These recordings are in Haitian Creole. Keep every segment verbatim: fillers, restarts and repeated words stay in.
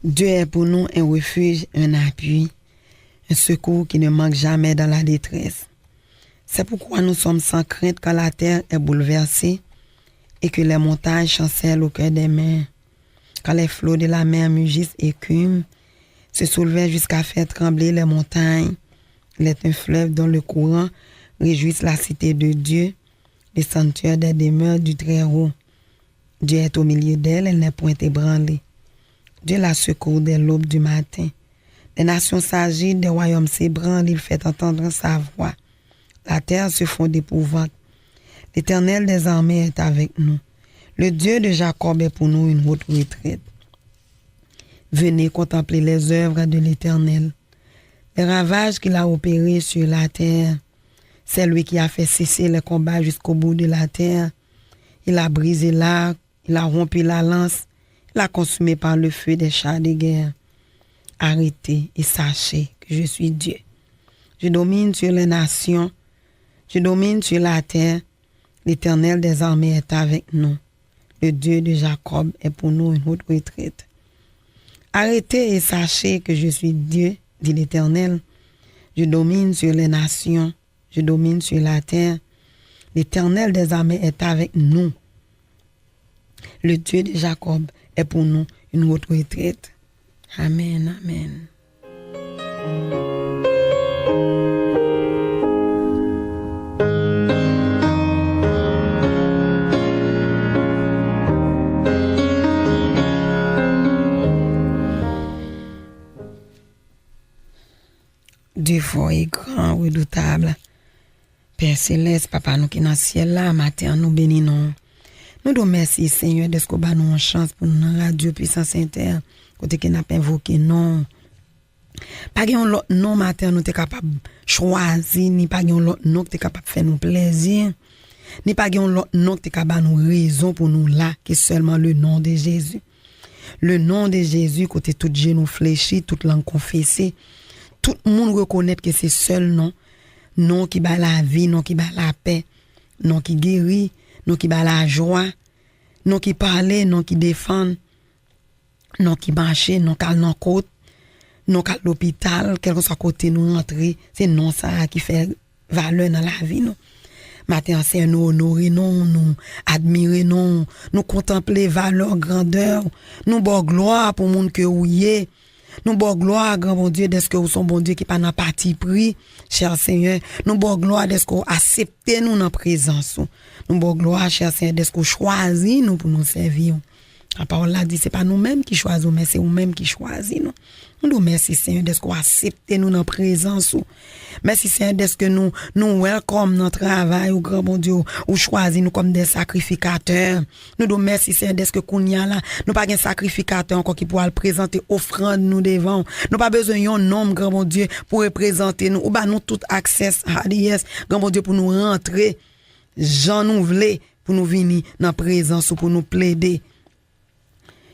Dieu est pour nous un refuge, un appui, un secours qui ne manque jamais dans la détresse. C'est pourquoi nous sommes sans crainte quand la terre est bouleversée et que les montagnes chancellent au cœur des mers. Quand les flots de la mer mugissent et écument, se soulever jusqu'à faire trembler les montagnes. Il est un fleuve dont le courant réjouisse la cité de Dieu, le sanctuaire des demeures du Très-Haut. Dieu est au milieu d'elle, elle n'est point ébranlée. Dieu la secourt dès l'aube du matin. Des nations s'agitent, des royaumes s'ébranlent, il fait entendre sa voix. La terre se fond d'épouvante. L'Éternel des armées est avec nous. Le Dieu de Jacob est pour nous une haute retraite. Venez contempler les œuvres de l'Éternel, les ravages qu'il a opérés sur la terre. C'est lui qui a fait cesser les combats jusqu'au bout de la terre. Il a brisé l'arc, il a rompu la lance, il a consumé par le feu des chars de guerre. Arrêtez et sachez que je suis Dieu. Je domine sur les nations, je domine sur la terre. L'Éternel des armées est avec nous. Le Dieu de Jacob est pour nous une haute retraite. Arrêtez et sachez que je suis Dieu, dit l'Éternel. Je domine sur les nations, je domine sur la terre. L'Éternel des armées est avec nous. Le Dieu de Jacob est pour nous une haute retraite. Amen, amen. Dieu fort et grand, redoutable, Pè Selès, Papa nou ki nan syèl la, maten an nou beni non w. Nou di w mèsi, Senyè, dèske w ba nou yon chans pou nou nan radyo Pwisans Entè, kote ke n ap envoke non w. Pa gen yon lòt non maten an nou te kapab chwazi, ni pa gen yon lòt non ki te kapab fè nou plèzi, ni pa gen yon lòt non ki te ka ba nou rezon pou nou la, ke sèlman le non de Jezi. Le non de Jezi, kote tout jenou flechi, tout lang konfese, tout moun rekonèt ke se sèl non, non ki bay lavi, non ki bay lapè, non ki geri, non ki bay lajwa, non ki pale, non ki defann, non ki mache, non k al nan kot, non k al lopital, kèlkeswa kote nou rantre, se non sa a ki fè valè nan lavi nou. Maten an, Senyè, nou onore non w, nou admire non w, nou kontanple valè w, grandè w, nou ba w glwa pou moun ke ou ye. Nou ba w glwa, Gran Bondye, dèske ou se yon Bondye ki pa nan patipri, chè Senyè. Nou ba w glwa dèske ou aksepte nou nan prezans ou. Nou ba w glwa, chè Senyè, dèske ou chwazi nou pou nou sèvi w. Lapawòl la di, se pa nou menm ki chwazi w, men se ou menm ki chwazi nou. Nou di w mèsi, Senyè, dèske ou aksepte nou nan prezans ou. Mèsi, Senyè, dèske nou, nou welcome nan travay ou, Gran Bondye, ou, ou chwazi nou kòm de sakrifikatè. Nou di w mèsi, Senyè, dèske kounye a la, nou pa gen sakrifikatè ankò ki pou al prezante ofrann nou devan w. Nou pa bezwen yon nonm, Gran Bondye, pou reprezante nou. Ou ba nou tout aksès, Hadiyès, Gran Bondye, pou nou rantre jan nou vle, pou nou vini nan prezans ou, pou nou plede,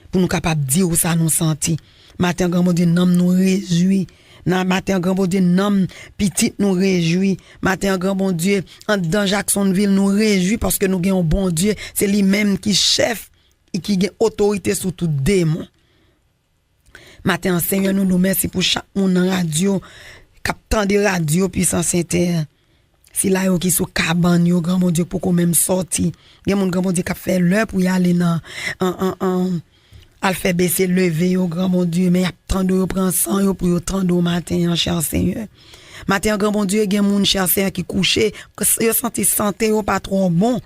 pou nou kapab di w sa nou santi. Maten an, Gran Bondye, nanm nou rejwi. Nan maten an, Gran Bondye, nanm pitit nou rejwi. Maten an, Gran Bondye, anndan Jacksonville, nou rejwi paske nou gen yon Bondye, se li menm ki chèf e ki gen otorite sou tout demon. Maten an, Senyè, nou di w mèsi pou chak moun nan radyo, k ap tande radyo Pwisans Entè. Sila yo ki sou kabann yo, Gran Bondye, poko menm sòti. Gen moun, Gran Bondye, k ap fè lè pou y ale nan, an, an, an, al fè bese leve yo, Gran Bondye, men y ap tande w, yo pran san yo pou yo tande w maten an, chè Senyè. Maten an, Gran Bondye, gen moun, chè Senyè, ki kouche, yo santi sante yo pa twò bon.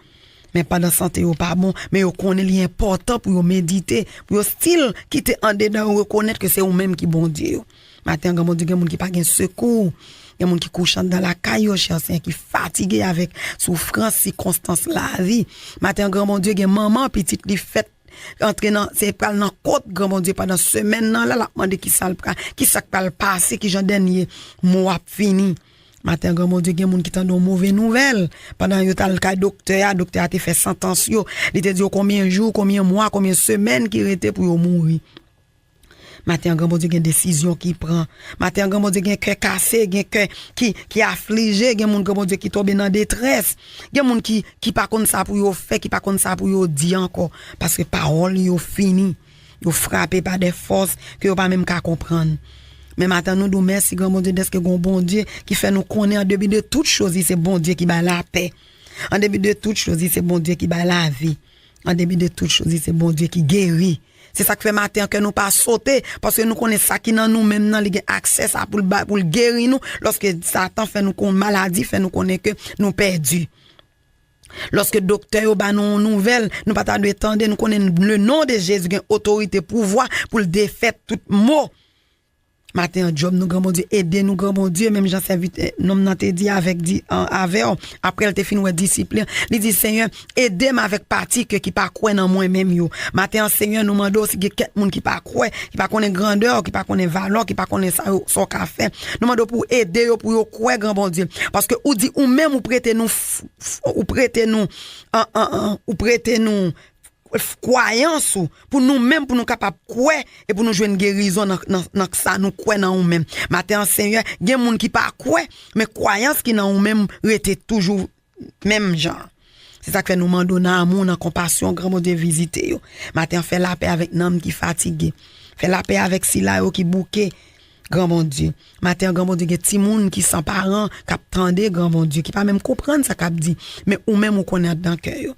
Men pandan sante yo pa bon, men yo konnen li enpòtan pou yo medite, pou yo still kite andedan yo rekonèt ke se ou menm ki Bondye yo. Maten an, Gran Bondye, gen moun ki pa gen sekou, gen moun ki kouche anndan lakay yo, chè Senyè, ki fatige avèk soufrans, sikonstans lavi. Maten an, Gran Bondye, gen manman, pitit li fèt antre nan, se pral nan kot, Gran Bondye, pandan semèn nan la, l ap mande ki sa l pral, ki sa k pral pase, ki jan dènye mo ap fini. Maten an, Gran Bondye, gen moun ki tande yon move nouvèl. Pandan yo t al kay doktè a, doktè a te fè santans yo. Li te di yo konbyen jou, konbyen mwa, konbyen semèn ki rete pou yo mouri. Maten an, Gran Bondye, gen desizyon ki pran. Maten an, Gran Bondye, gen kè kase, gen kè ki, ki aflije, gen moun, Gran Bondye, ki tonbe nan detrès. Gen moun ki, ki pa konn sa pou yo fè, ki pa konn sa pou yo di ankò, paske pawòl yo fini. Yo frape pa de fòs ke yo pa menm ka konprann. Men maten an, nou di w mèsi, gran Bondye, dèske gen yon Bondye ki fè nou konnen, en dépit de toute chose, li se Bondye ki bay lapè. En dépit de toute chose, li se Bondye ki bay lavi. En dépit de toute chose, li se Bondye ki geri. Se sa k fè maten an kè nou pa sote, paske nou konnen sa ki nan nou menm nan, li gen aksè sa pou l ba, pou l geri nou. Lòske Satan fè nou kon maladi, fè nou konnen ke nou pèdi. Lòske doktè yo ba nou yon nouvèl, nou pa ta dwe tande, nou konnen le non de Jezi gen otorite, pouvwa pou l defèt tout mo. Maten an, Jòb, nou, Gran Bondye, ede nou, Gran Bondye, menm jan sèvitè nonm nan te di avèk di, an, avè w, apre l te fin wè disip li an, li di, Senyè, ede m avèk pati ke ki pa kwè nan mwen menm yo. Maten an, Senyè, nou mande w si gen kèk moun ki pa kwè, ki pa konnen grandè w, ki pa konnen valè w, ki pa konnen sa yo, sa w ka fè. Nou mande w pou w ede yo, pou yo kwè, Gran Bondye. Paske ou di, ou menm, ou prete nou, f- f- ou prete nou, an, an, an, ou prete nou, f- kwayans ou, pou nou menm, pou nou kapab kwè, e pou nou jwenn gerizon nan, nan, nan sa nou kwè nan ou menm. Maten an, Senyè, gen moun ki pa kwè, men kwayans ki nan ou menm rete toujou menm jan. Se sa k fè nou mande w nan amou, nan konpasyon, Gran Bondye, vizite yo. Maten an, fè lapè avèk nanm ki fatige. Fè lapè avèk sila yo ki bouke, Gran Bondye. Maten an, Gran Bondye, gen timoun ki san paran, k ap tande, Gran Bondye, ki pa menm konprann sa k ap di, men ou menm ou konnen anndan kè yo.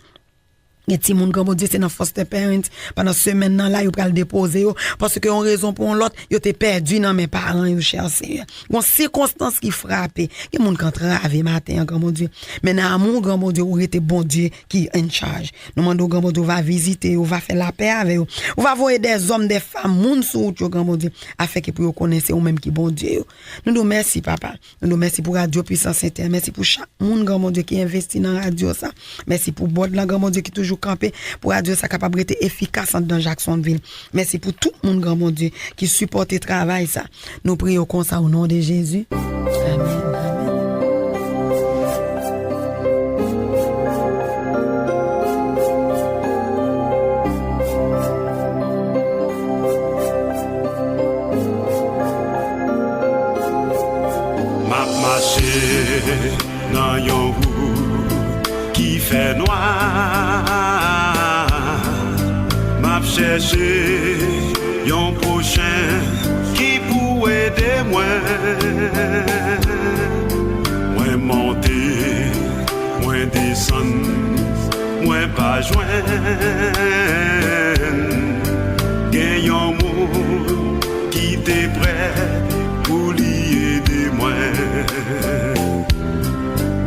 Gen timoun, Gran Bondye, se nan foster parents. Pandan semèn nan la, yo pral depoze yo. Paske yon rezon pou yon lòt, yo te pèdi nan men paran yo, chè Senyè. Gon sikonstans ki frape. Gen moun k antrave maten an, Gran Bondye. Men nan amou, Gran Bondye, ou rete Bondye ki in charge. Nou mande w, Gran Bondye, ou va vizite yo, ou va fè lapè avè yo. Ou va voye dèzòm, dèfanm, moun sou wout yo, Gran Bondye, afenke pou yo konnen se ou menm ki Bondye yo. Nou di w mèsi, papa. Nou di w mèsi pou Radyo Pwisans Entè. Mèsi pou chak moun, Gran Bondye, ki envesti nan radyo sa. Mèsi pou bòd lan, Gran Bondye, ki toujou kanpe pou radyo sa kapab rete efikas anndan Jacksonville. Mèsi pou tout moun, Gran Bondye, ki sipòte travay sa. Nou priye w konsa, o non de Jezi. Amèn, amèn. M ap mache nan yon wout ki fè nwa. M ap chèche yon pwochen ki pou ede mwen. Mwen monte, mwen desann, mwen pa jwenn. Gen yon moun ki te prè pou li ede mwen.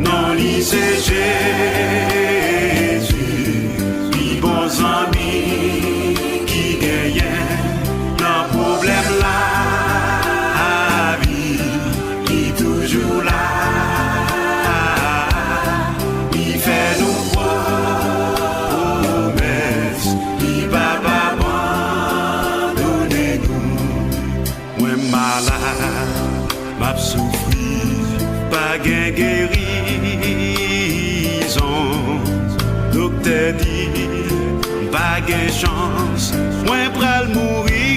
Non li se Jezi, pi bon zanmi ki genyen nan pwoblèm lavi. Li toujou la, li fè nou pwomès, li p ap abandone nou. Mwen malad, m ap soufri, pa gen gerizon. Doktè di m pa gen chans, mwen pral mouri.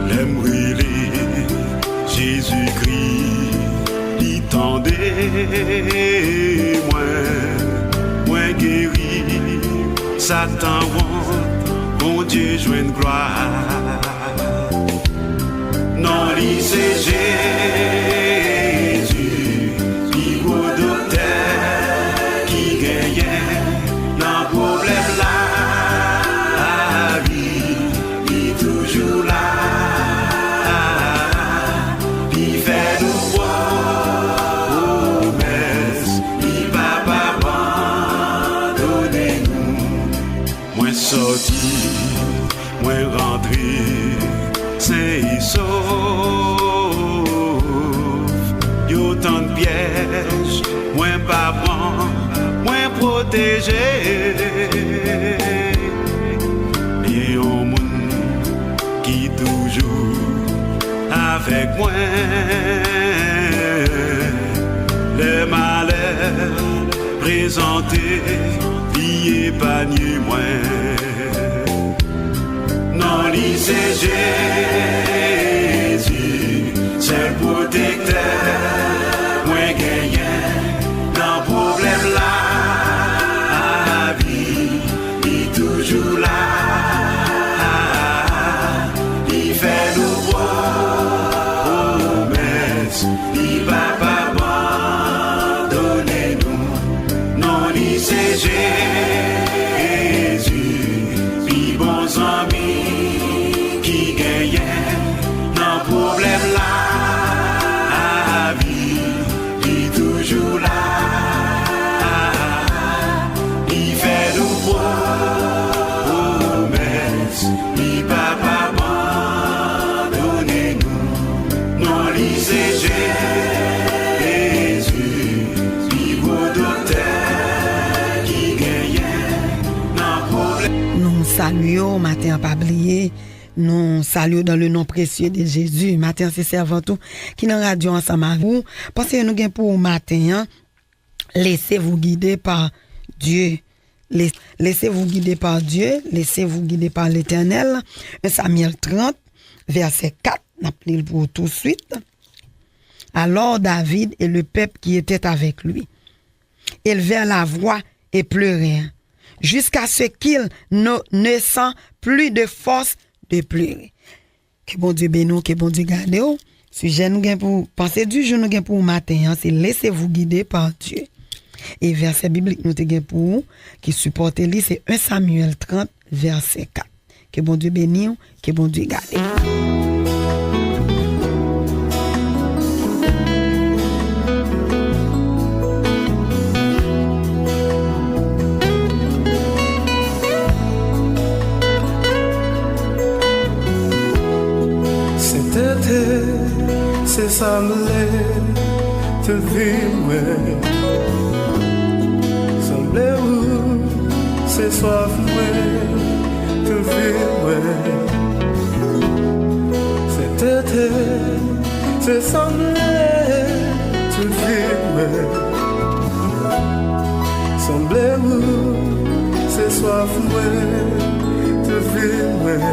Lè m rele Jezikri, li tande mwen. Mwen geri, Satan wont, Bondye jwenn glwa. Non li se Jezi, pi gwo doktè ki genyen nan pwoblèm lavi. Li toujou la, li fè nou pwomès, li p ap abandone nou. Mwen sòti, mwen rantre, sen e sof. Yo tann pyèj, mwen pa pran, mwen pwoteje. Li yon moun ki toujou avèk mwen. Lè malè prezante, li epanye mwen. Non li se Jezi, sèl pwotektè mwen genyen nan pwoblèm lavi. Li toujou la, Li p ap abandone nou. Non li se Jezi, pi gwo doktè ki genyen nan pwoblèm. Nou salye w maten an, pa bliye. Nou salye w dans le nom précieux de Jésus. Maten an, se sèvant ou ki nan radyo ansanm avè w. Panse nou gen pou ou maten an. Laissez-vous guider par Dieu. Lais- Laissez-vous guider par Dieu. Laissez-vous guider par l'Éternel. Un Samuel trente, verset quatre. N ap li l pou ou touswit. Alors David et le peuple qui était avec lui élevèrent la voix et pleurèrent, jusqu'à ce qu'ils ne, ne sentent plus de force de pleurer. Ke Bondye beni w, ke Bondye gade w. Sijè nou gen pou, panse di jou nou gen pou ou maten an, se Laissez-vous guider par Dieu. E vèsè biblik nou te gen pou ou, ki sipòte li, se un Samuel trant, vèsè kat. Ke Bondye beni w, ke Bondye gade w. Sentete, se sa m vle, tout vi mwen. Sanble ou, se swaf mwen, tout vi mwen. Sentete, se sa m vle, tout vi mwen. Sanble ou, se swaf mwen, tout vi mwen.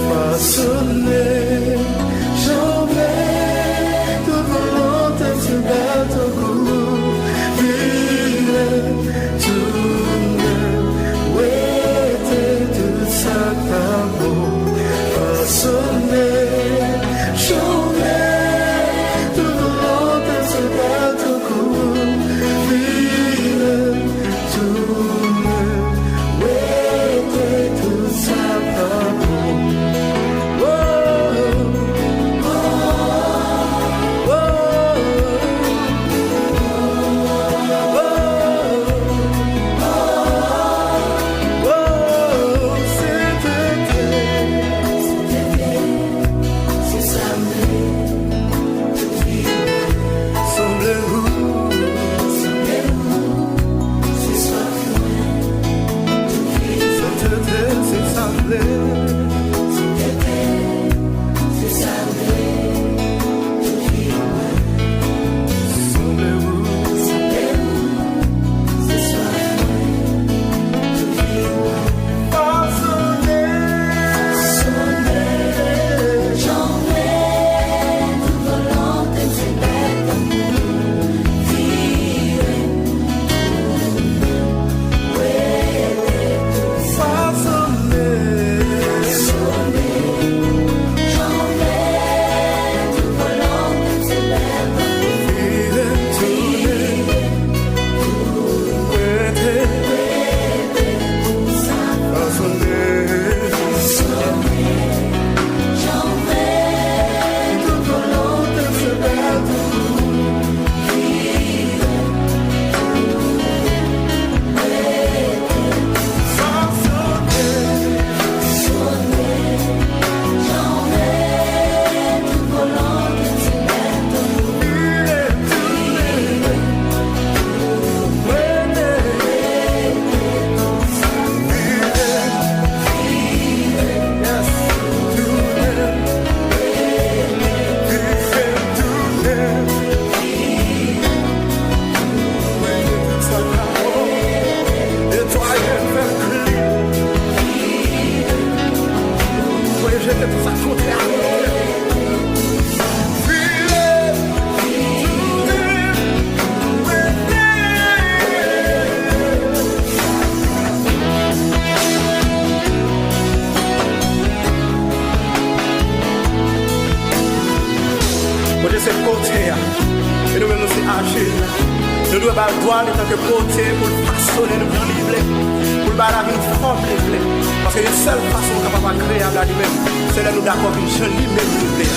Fasone, janbe, tout volonte m se bèl tankou vire, tounen, wete tout sa k pa bon. Fasone, janbe, tout volonte m se bèl tankou vire, tounen, wete tout sa pa bon. Oh, oh, oh, oh, oh, oh, se tete. Se sa m vle. Sanble ou, sanble ou, se swaf mwen, tout vi. Sentete, se sa m vle. Sentete, se sa m vle, tout vi mwen. Sanble ou, sanble ou, se swaf mwen, tout vi mwen. Fasone, fasone, janbe, tout volonte m se bèl tankou vire, tounen, wete tout sa. Fasone, fasone, janbe, tout volonte m se bèl tankou vire, tounen, wete, wete. Jete tout sa kote a. Bondye se potè a. E nou menm nou se achil la. Nou dwe ba l dwa l antanke potè pou l fasone nou jan li vle, pou l bay lavi nou fòm li vle. Paske yon sèl fason nou kapab agreab a li menm, se lè nou dakò vin jan li menm li vle a.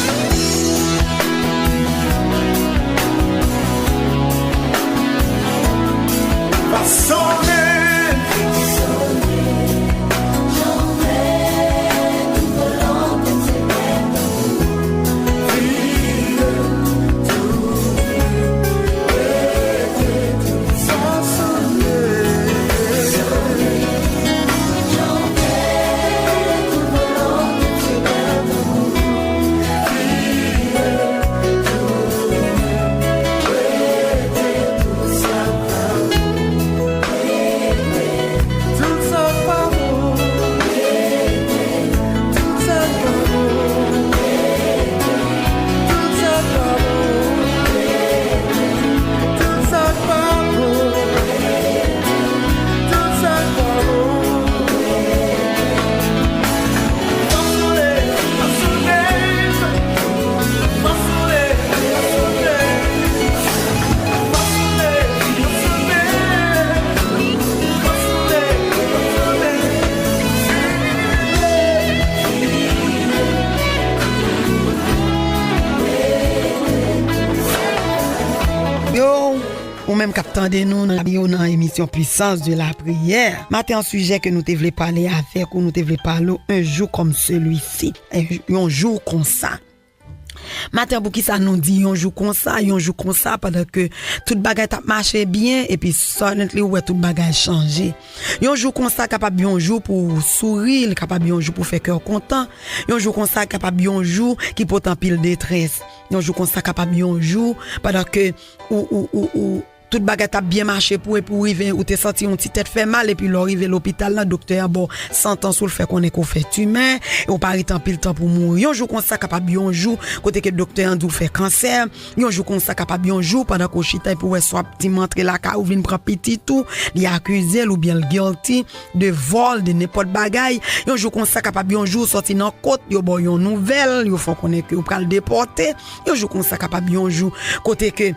Fasone. Menm k ap tande nou nan, yo nan emisyon Puissance de la Prière. Maten an, sijè ke nou te vle pale avèk ou, nou te vle pale w, un jour comme celui-ci. Yon jou konsa. Maten, poukisa nou di yon jou konsa, yon jou konsa, pandan ke tout bagay t ap mache byen, epi suddenly ou wè tout bagay chanje. Yon jou konsa kapab yon jou pou w souri, li kapab yon jou pou w fè kè w kontan. Yon jou konsa kapab yon jou ki pote anpil detrès. Yon jou konsa kapab yon jou pandan ke ou, ou, ou, ou, tout bagay t ap byen mache pou ou, epi ou rive, ou te santi yon ti tèt fè mal, epi lè w rive lopital la, doktè a ba w santans ou, l fè konnen ke w fè timè, e w pa ret anpil tan pou w mouri. Yon jou konsa kapab yon jou kote ke doktè a di w fè kansè. Yon jou konsa kapab yon jou pandan ke w chita epi w wè swa ti m antre lakay ou vin pran pitit ou, li akize l oubyen l guilty de vòl, de nenpòt bagay. Yon jou konsa kapab yon jou w sòti nan kot, yo ba w yon nouvèl, yo fè w konnen ke w pral depòte. Yon jou konsa kapab yon jou kote ke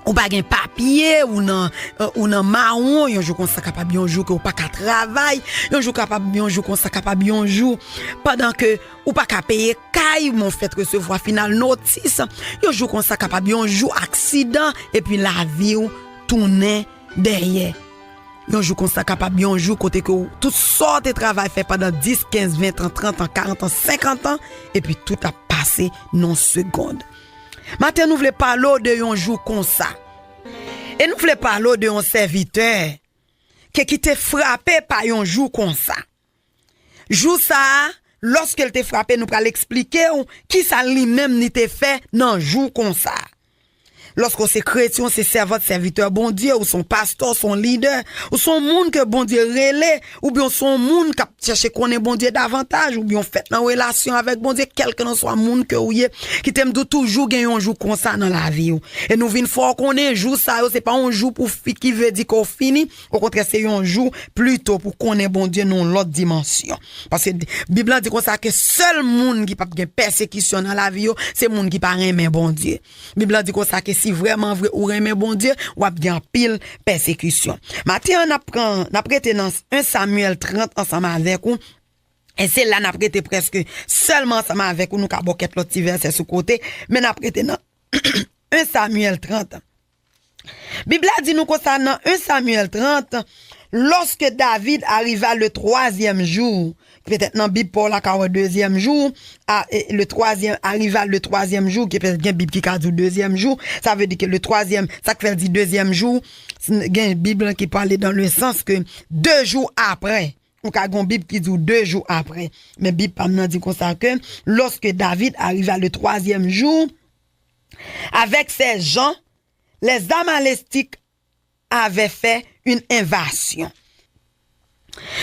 ou pa gen papye, ou nan, eh, ou nan mawon, yon jou konsa kapab yon jou ke ou pa ka travay, yon jou kapab, yon jou konsa kapab yon jou pandan ke ou pa ka peye kay, men w fèk resevwa final notis, yon jou konsa kapab yon jou aksidan, epi lavi w tounen dèyè. Yon jou konsa kapab yon jou kote ke w, tout sa w te travay fè pandan dis, kenz, ven an, trant an, karant an, senkant an, epi tout ap pase nan yon segond. Maten, nou vle pale w de yon jou konsa. E nou vle pale w de yon sèvitè ke ki te frape pa yon jou konsa. Jou sa a, lòske l te frape, nou pral eksplike w kisa li menm li te fè nan jou konsa. Lòske w se kretyen, w se sèvant, sèvitè Bondye, ou se yon pastè, w se yon lidè, ou se yon moun ke Bondye rele, oubyen w se yon moun k ap chèche konnen Bondye davantaj, oubyen w fèt nan relasyon avèk Bondye, kèlkelanswa moun ke w ye, kite m di w toujou gen yon jou konsa nan lavi w. E nou vin fè w konnen jou sa yo, se pa yon jou pou fi, ki vle di ke w fini, okontrè, se yon jou plito pou konnen Bondye nan yon lòt dimansyon. Paske Bib la di konsa ke sèl moun ki p ap gen pèsekisyon nan lavi yo, se moun ki pa renmen Bondye. Bib la di konsa ke si vrèman vre ou renmen Bondye, w ap gen anpil pèsekisyon. Maten an, n ap pran, n ap rete nan en Samyèl trant ansanm avèk ou. E se la n ap rete prèske sèlman ansanm avèk ou. Nou ka ba w kèk lòt ti vèsè sou kote, men n ap rete nan en Samyèl trant. Bib la di nou konsa nan en Samyèl trant, lorsque David arriva le troisième jour, petèt nan Bib pa w la ka wè dezyèm jou, a, e, le troisième, arriva le troisième jour, ki petèt gen Bib ki ka di w dezyèm jou, sa vle di ke le troisième, sa k fè l di dezyèm jou, s-, gen Bib lan ki pale dans le sens que deux jours après, ou ka gen yon Bib ki di w deux jours après, men Bib pa m nan di konsa ke, lorsque David arriva le troisième jour, avec ses gens, les Amalécites avaient fait une invasion.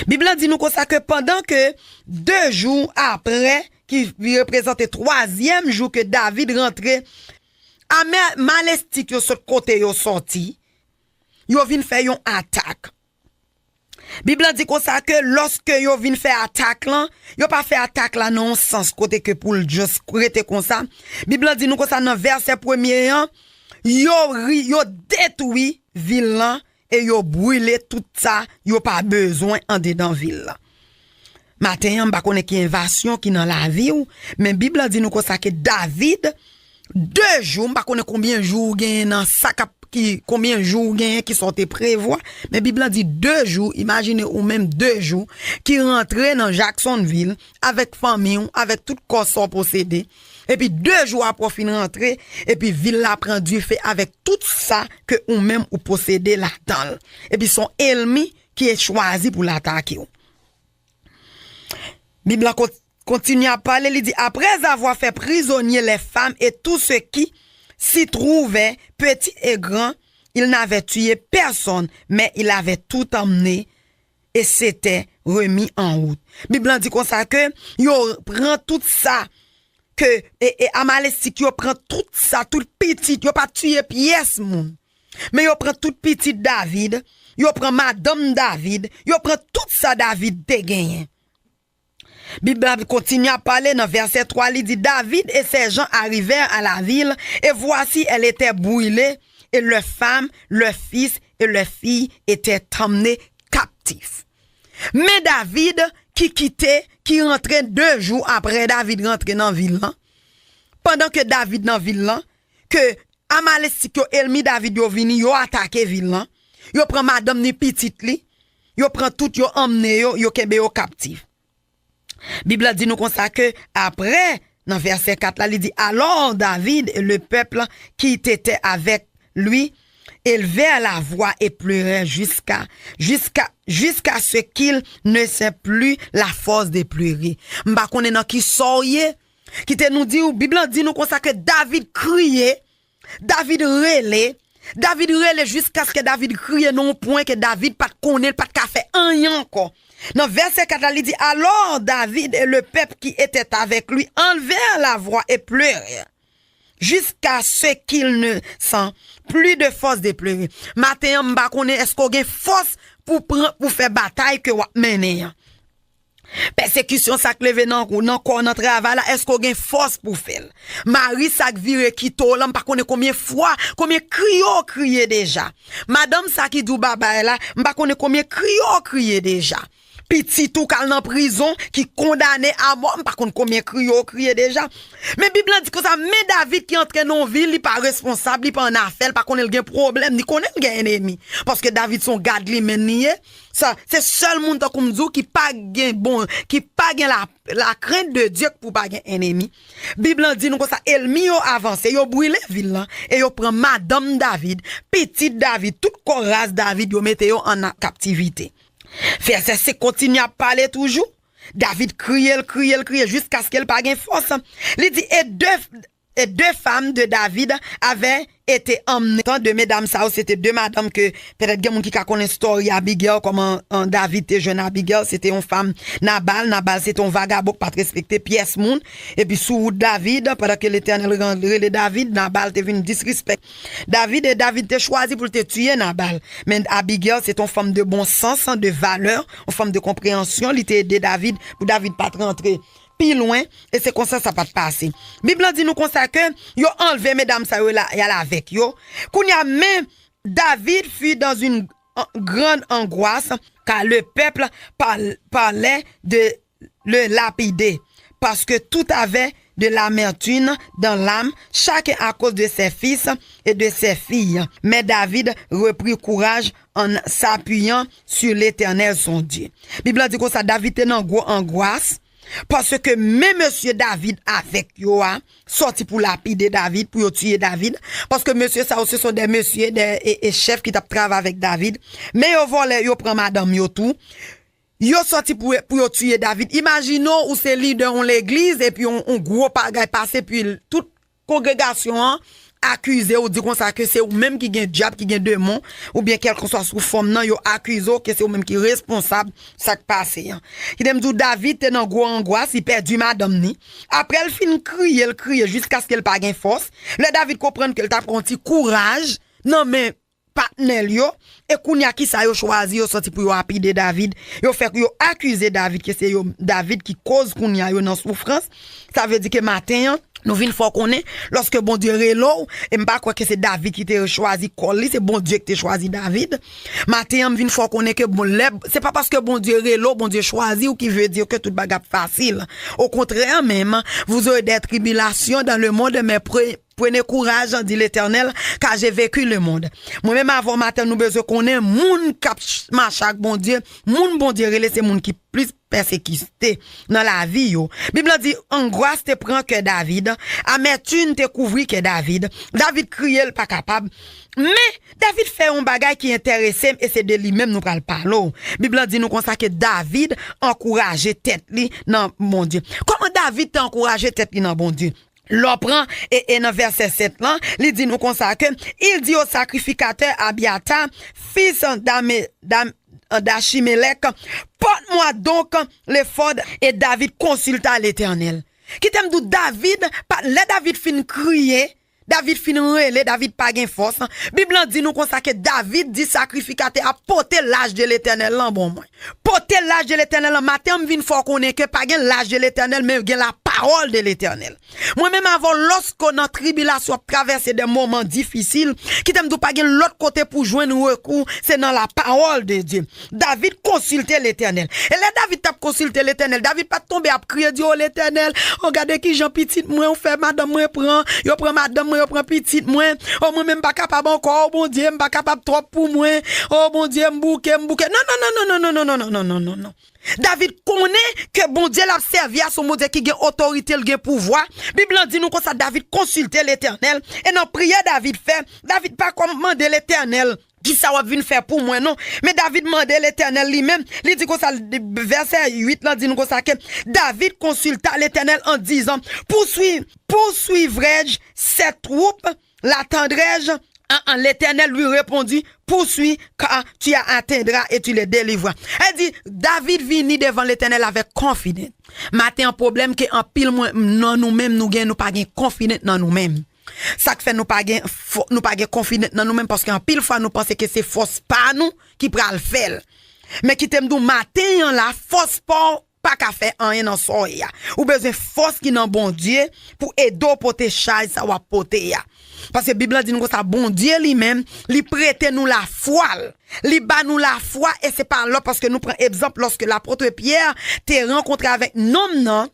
Bib la di nou konsa ke pandan ke de jou apre, ki reprezante twazyèm jou ke David rantre, Ama-, Amalestik yo sot kote yo sòti, yo vin fè yon atak. Bib la di konsa ke lòske yo vin fè atak lan, yo pa fè atak la nan yon sans kote ke pou l just rete konsa. Bib la di nou konsa nan vèsè premye an, yo ri, yo detwi vil lan e yo brile tout sa yo pa bezwen andedan vil lan. Maten an, m pa konnen ki envazyon ki nan lavi w, men Bib la di nou konsa ke David, de jou, m pa konnen konbyen jou w genyen nan sa k ap, ki, konbyen jou w genyen ki sa w te prevwa, men Bib la di de jou, imajine ou menm de jou, ki rantre nan Jacksonville avèk fanmi w, avèk tout kò sa w posede, epi de jou apre w fin rantre, epi vil la pran dife avèk tout sa ke ou menm ou posede ladan l. Epi se yon ènmi ki chwazi pou l atake w. Bib la kon-, kontinye ap pale, li di, après avoir fait prisonnier les femmes et tout ce qui s'y trouvait, petit et grand, il n'avait tué personne, mais il avait tout emmené et s'était remis en route. Bib la di konsa ke yo pran tout sa ke, e, e Amalestik yo pran tout sa, tout pitit, yo pa tiye pyès moun. Men yo pran tout pitit David, yo pran madanm David, yo pran tout sa David te genyen. Bib la kontinye ap pale nan vèsè twa, li di, David et ses gens arrivèrent à la ville, et voici, elle était brûlée, et leurs femmes, leurs fils et leurs filles étaient emmenés captifs. Men David ki kite, ki rantre de jou apre David rantre nan vil lan, pandan ke David nan vil lan, ke Amalesik yo, ènmi David yo vini, yo atake vil lan. Yo pran madanm ni pitit li. Yo pran tout, yo emmennen yo, yo kenbe yo kaptif. Bib la di nou konsa ke apre, nan vèsè kat la, li di, alors David et le peuple qui était avec lui élevèrent la voix et pleurèrent jusqu'à, jusqu'à, jusqu'à ce qu'il ne sent plus la force de pleurer. M pa konnen nan ki sa w ye, kite nou di w, Bib la di nou konsa ke David kriye, David rele, David rele jiskaske David kriye nan yon pwen ke David pa t konnen, l pa t ka fè anyen ankò. Nan vèsè kat la, li di, alors David et le peuple qui était avec lui enlevèrent la voix et pleurèrent jusqu'à ce qu'il ne sent plus de force de pleurer. Maten an, m pa konnen èske w gen fòs pou pran, pou fè batay ke w ap mennen an. Pèsekisyon sa k leve nan, nan kò w, nan travay la, èske w gen fòs pou fè l? Mari sa k vire kite w lan, m pa konnen konbyen fwa, konbyen kriye w kriye deja. Madanm sa ki di w babay la, m pa konnen konbyen kriye w kriye deja. Pitit ou k al nan prizon, ki kondane a mò, m pa konn konbyen kriye w kriye deja. Men Bib la di konsa, men David ki antre nan yon vil, li pa responsab, li pa annafè, li pa konnen l gen pwoblèm, li konnen l gen ènmi. Paske David se yon gad limenn li ye. Sa, se sèl moun tankou m di w ki pa gen bon, ki pa gen la, la crainte de Dieu pou pa gen ènmi. Bib la di nou konsa, ènmi yo avanse, yo brile vil lan, e yo pran madanm David, pitit David, tout kò ras David, yo mete yo an kaptivite. Vèsè senk kontinye ap pale toujou. David kriye, l kriye, l kriye, jiskaske l pa gen fòs. Li di, et deux, et deux femmes de David avaient été emmenées. De medam sa yo, se te de madanm ke, petèt gen moun ki ka konnen story Abigail, kòman, an, David te jwenn Abigail, se te yon fanm Nabal. Nabal se te yon vagabon ki pa t respekte pyès moun. Epi sou wout David, pandan ke Letènèl ran-, rele David, Nabal te vin disrespè David, e David te chwazi pou l te tiye Nabal. Men Abigail se te yon fanm de bon sans, de valè, yon fanm de konpreyansyon, li te ede David, pou David pa t rantre pi lwen, e se konsa sa pa t pase. Bib la di nou konsa ke yo anlve medam sa yo la, y al avèk yo. Kounye a, men David fut dans une grande angoisse, car le peuple par-, parlait de le lapider, parce que tous avaient de l'amertume dans l'âme, chacun à cause de ses fils et de ses filles. Mais David reprit courage en s'appuyant sur l'Éternel son Dieu. Bib la di konsa, David te nan gwo angwas, paske men mesye David avèk yo a sòti pou lapide David, pou yo tiye David, paske mesye sa yo, se son de mesye, de, e, e chèf ki t ap travay avèk David, men yo vòlè, yo pran madanm yo tou, yo sòti pou, pou yo tiye David. Imajine w, ou se lidè yon legliz, epi yon, yon gwo bagay pase, epi tout kongregasyon an akize w, di konsa ke se ou menm ki gen dyab, ki gen demon, oubyen kèlkanswa sou fòm nan, yo akize w ke se ou menm ki responsab sa k pase an. Kite m di w, David te nan gwo angwas, li pèdi madanm ni. Apre l fin kriye, l kriye jiskaske l pa gen fòs. Lè David konprann ke l t ap pran yon ti kouraj nan men patnè l yo, e kounye a kisa yo chwazi, yo sòti pou yo lapide David. Yo fè, yo akize David ke se yo, David ki koz kounye a yo nan soufrans. Sa vle di ke maten an, nou vin fè w konnen, lòske Bondye rele w, e m pa kwè ke se David ki te chwazi kò l li, se Bondye ki te chwazi David. Maten an, m vin fè w konnen ke bon, lè, se pa paske Bondye rele w, Bondye chwazi w, ki vle di ke tout bagay ap fasil. Au contraire même, vous aurez des tribulations dans le monde, mais pre-, prenez courage, dit l'Éternel, car j'ai vaincu le monde. Mwen menm avè w maten, nou bezwen konnen moun k ap ch-, mache ak Bondye, moun Bondye rele, se moun ki plis pèsekite nan lavi yo. Bib la di, angwas te pran kè David, amètim te kouvri kè David. David kriye, l pa kapab. Men, David fè yon bagay ki enterese m, e se de li menm nou pral pale w. Bib la di nou konsa ke David ankouraje tèt li nan Bondye. Kòman David te ankouraje tèt li nan Bondye? Lè w pran, e, e nan vèsè sèt lan, li di nou konsa ke, il dit au sacrificateur Abiathar, fils d'Ame-, d'Am-, d'Achimélec, porte-moi donc l'éphod. Et David consulta l'Éternel. Kite m di w, David, pa, lè David fin kriye, David fin rele, David pa gen fòs. Bib lan di nou konsa ke David di sakrifikatè a, pote lach de Letènèl lan ban mwen. Pote lach de Letènèl lan. Maten an, m vin fè w konnen ke pa gen lach de Letènèl, men gen la pa parole de l'Éternel. Mwen menm avè w, lòske w nan tribilasyon, w ap travèse de moman difisil, kite m di w pa gen lòt kote pou jwenn rekou, se nan la parole de Dieu. David konsilte Letènèl. E lè David t ap konsilte Letènèl, David pa t tonbe ap kriye, di, "O Letènèl, o gade kijan pitit mwen, ou fè madanm mwen pran, yo pran madanm mwen, yo pran pitit mwen. O mwen menm m pa kapab ankò, o Bondye, m pa kapab twòp pou mwen. O Bondye, m bouke, m bouke." Non, non, non, non, non, non, non, non, non, non, non, non, non. David konnen ke Bondye l ap sèvi a se yon Bondye ki gen otorite, l gen pouvwa. Bib lan di nou konsa, David konsilte Letènèl. E nan priyè David fè, David pa kòm mande Letènèl, "Kisa w ap vin fè pou mwen?" Non. Men David mande Letènèl li menm. Li di konsa, vèsè uit lan di nou konsa ke David consulta l'Éternel en disant, poursuis, poursuivrai-je cette troupe, l'attendrai-je? An, an, Letènèl li reponn, poursuis, car tu atteindras et tu les délivreras. Sa di, David vini devan Letènèl avèk konfidans. Maten an, pwoblèm ke anpil mwen, nan nou menm, nou gen, nou pa gen konfidans nan nou menm. Sa k fè nou pa gen fò-, nou pa gen konfidans nan nou menm, paske anpil fwa nou panse ke se fòs pa nou ki pral fè l. Men kite m di w, maten an la, fòs pa w pa ka fè anyen nan sa w ye a. Ou bezwen fòs ki nan Bondye pou ede w pote chaj sa w ap pote a. Paske Bib lan di nou konsa, Bondye li menm, li prete nou lafwa l. Li ba nou lafwa e se pa lòt, paske nou pran egzanp lòske lapot Pyè te rankontre avèk nonm nan,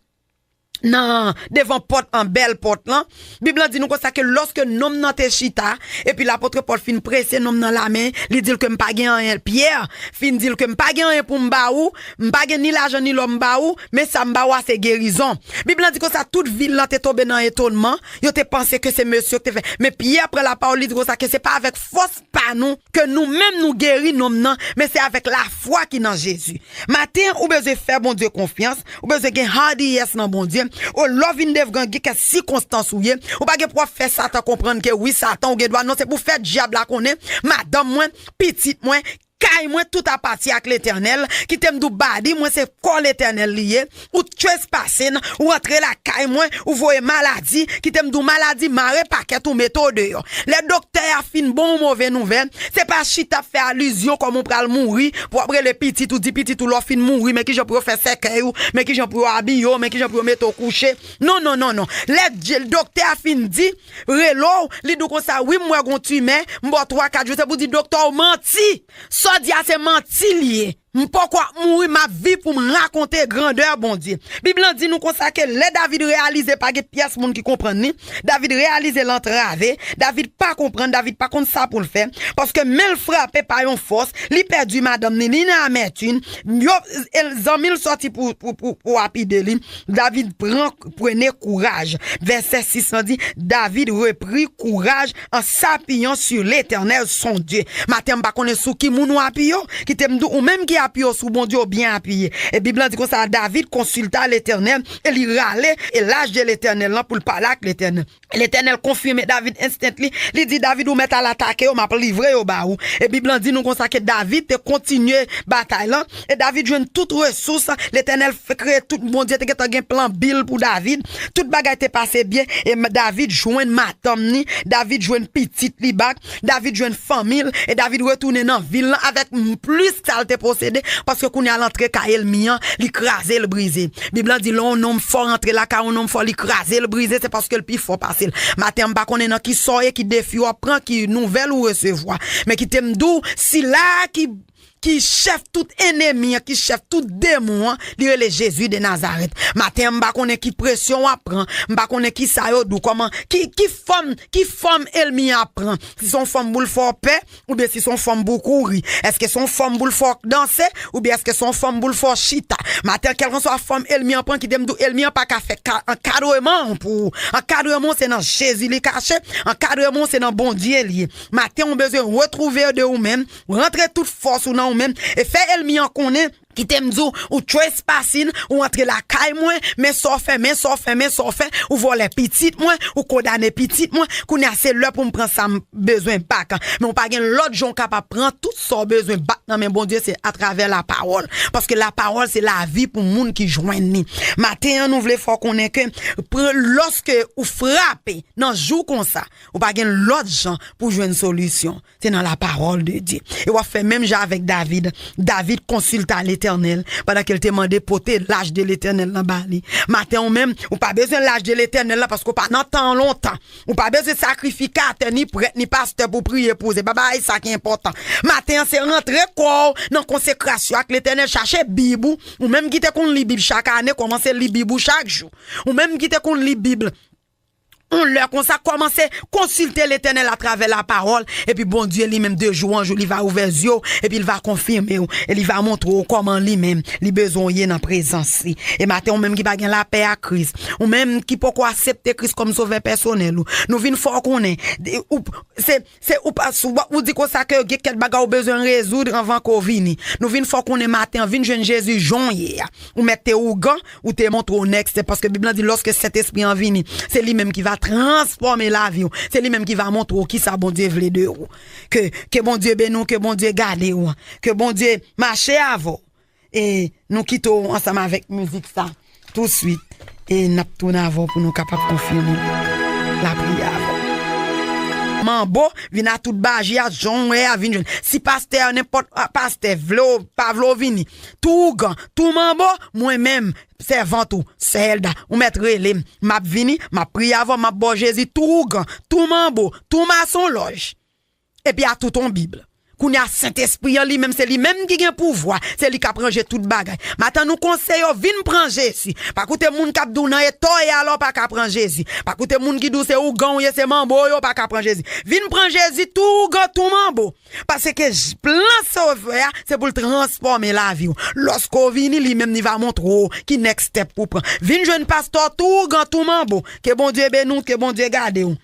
nan, devan pòt an, bèl pòt lan. Bib lan di nou konsa ke lòske nonm nan te chita, epi lapot Pòl fin prese nonm nan lamen, li di l ke m pa gen anyen. Pyè fin di l ke m pa gen anyen pou m ba ou, m pa gen ni lajan ni lò m ba ou, men sa m ba ou a se gerizon. Bib lan di konsa tout vil lan te tonbe nan etonman, yo te panse ke se mesye yo ki te fè. Men Pyè pran lapawòl, li di konsa ke se pa avèk fòs pa nou ke nou menm nou geri nonm nan, men se avèk lafwa ki nan Jezi. Maten an, ou bezwen fè Bondye konfyans, ou bezwen gen hardiness nan Bondye. O lè w vin devan gen kèk sikonstans ou ye, ou pa gen pou w ap fè Satan konprann ke wi, Satan, ou gen dwa, non, se pou fè dyab la konnen, madanm mwen, pitit mwen, kay mwen, tout apati ak Letènèl. Kite m di w, badi mwen se kò Letènèl li ye. Ou trespassing, ou antre lakay mwen, ou voye maladi, kite m di w, maladi mare pakèt ou, mete w deyò. Lè doktè a fin ba w move nouvèl, se pa chita ap fè alizyon kòman w pral mouri, pou w ap rele pitit ou, di pitit ou lè w fin mouri, men kijan pou yo fè sèkèy ou, men kijan pou yo abiye w, men kijan pou yo mete w kouche. Non, non, non, non. Lè dje-, doktè a fin di, rele w, li di w konsa, wi, m wè gon timè, m ba w twa, kat jou, se pou di doktè w manti. Sa w di a se manti li ye. M poko ap mouri, m ap viv pou m rakonte grandè Bondye. Bib lan di nou konsa ke lè David reyalize pa gen pyès moun ki konprann li, David reyalize l antrave, David pa konprann, David pa konn sa pou l fè, paske men l frape pa yon fòs, li pèdi madanm ni, li nan amètim, yo, zanmi l sòti pou, pou, pou, pou lapide li. David pran, prenez courage. Vèsè sis lan di, David reprit courage en s'appuyant sur l'Éternel, son Dieu. Maten, m pa konnen sou ki moun ou apiye w. Kite m di w, ou menm ki apiye w sou Bondye, ou byen apiye. E Bib lan di konsa, David consulta l'Éternel, e li rale e laj de Letènèl lan pou l pale ak Letènèl. Letènèl konfime David instant li. Li di, David, ou mèt al atake yo, m ap livre yo ba ou. E Bib lan di nou konsa ke David te kontinye batay lan. E David jwenn tout resous. Letènèl fè kreye tout, Bondye te gentan gen plan B pou David. Tout bagay te pase byen. E m-, David jwenn madanm ni. David jwenn pitit li back. David jwenn fanmi l. E David retounen nan vil lan avèk m-, plis sa l te posede. Paske kounye a l antre kay ènmi an, li kraze, l brize. Bib lan di, lè yon nonm fò rantre lakay yon nonm fò, li kraze, l brize, se paske l pi fò pase l. Maten an, m pa konnen nan ki sa w ye, ki defi w ap pran, ki nouvèl ou resevwa. Men kite m di w, sila ki, ki chèf tout ènmi an, ki chèf tout demon an, li rele Jezi de Nazarèt. Maten an, m pa konnen ki presyon w ap pran, m pa konnen ki sa yo di w, kòman, ki, ki fòm, ki fòm ènmi an ap pran. Si se yon fòm pou l fè w pè, oubyen si se yon fòm pou w kouri. Èske se yon fòm pou l fè w danse, oubyen èske se yon fòm pou l fè w chita? Maten, kèlkanswa fòm ènmi an pran, kite m di w, ènmi an pa ka fè ka-, ankadreman pou ou. Ankadreman w se nan Jezi li kache, ankadreman w se nan Bondye li ye. Maten, ou bezwen retwouve w de ou menm, rantre tout fòs ou nan ou menm, e fè ènmi an konnen, kite m di w, ou trespassing, ou antre lakay mwen, men sa w fè, men sa w fè, men sa w fè, ou vòlè pitit mwen, ou kondane pitit mwen, kounye a se lè pou m pran sa m bezwen back. Men ou pa gen lòt jan w kapab pran tout sa w bezwen back nan men Bondye, se atravè lapawòl. Paske lapawòl se lavi pou moun ki jwenn li. Maten an, nou vle fè w konnen ke pre-, lòske ou frape nan jou konsa, ou pa gen lòt jan pou jwenn solisyon. Se nan lapawòl de Dye. E w ap fè menm jan avèk David. David konsilta Letènèl. Letènèl, pandan ke l te mande pote lach de Letènèl lan ba li. Maten ou menm, ou pa bezwen lach de Letènèl lan, paske w pa nan tan lontan. Ou pa bezwen sakrifikatè, ni prèt, ni pastè pou priye pou ou. Se pa bagay sa ki enpòtan. Maten an, se rantre kò w nan konsekrasyon ak Letènèl, chache Bib ou. Ou menm ki te konn li Bib chak ane, kòmanse li Bib ou chak jou. Ou menm ki te konn li Bib yon lè konsa, kòmanse konsilte Letènèl atravè lapawòl, epi Bondye li menm, de jou an jou, li va ouvè zye w, epi li va konfime w, e li va montre w kòman li menm, li bezwen w ye nan prezans li. E maten, ou menm ki pa gen lapè ak Kris, ou menm ki poko aksepte Kris kòm sovè pèsonèl ou, nou vin fè w konnen, de- ou, se, se, ou pa, ou, ou di konsa ke gen kèk bagay ou bezwen rezoud anvan ke w vini. Nou vin fè w konnen maten an, vin jwenn Jezi jan w ye a. Ou mèt te ougan, ou te montre w next step, paske Bib lan di, lòske Sentespri an vini, se li menm ki va transfòme lavi w, se li menm ki va montre w kisa Bondye vle de ou. Ke, ke Bondye beni w, ke Bondye gade w, ke Bondye mache avè w. E nou kite w ansanm avèk mizik sa, tousuit. E n ap tounen avè w pou nou kapab konfime lapriyè avè w. Manbo, vin a tout baji a, jan w wè a, vin jwenn. Si pastè, nenpòt, ah, pastè, vle w, pa vle w vini, tou ougan, tou manbo, mwen menm, sèvant ou, sè Elda, ou mèt rele m, m ap vini, m ap priye avè w, m ap ba w Jezi, tou ougan, tou manbo, tou masonlòj. Epi a tout on Bib. Kounye a, Sentespri an li menm, se li menm ki gen pouvwa, se li k ap ranje tout bagay. Maten nou konseye w, vin pran Jezi. Pa koute moun k ap di w nan eta w ye a la w pa ka pran Jezi. Pa koute moun ki di w se ougan w ye, se manbo w ye, w pa ka pran Jezi. Vin pran Jezi tou ougan, tou manbo. Paske j- plan Sovè a, se pou l transfòme lavi w. Lòske w vini, li menm li va montre w ki next step pou w pran. Vin jwenn pastè w tou ougan, tou manbo. Ke Bondye beni w, ke Bondye gade w.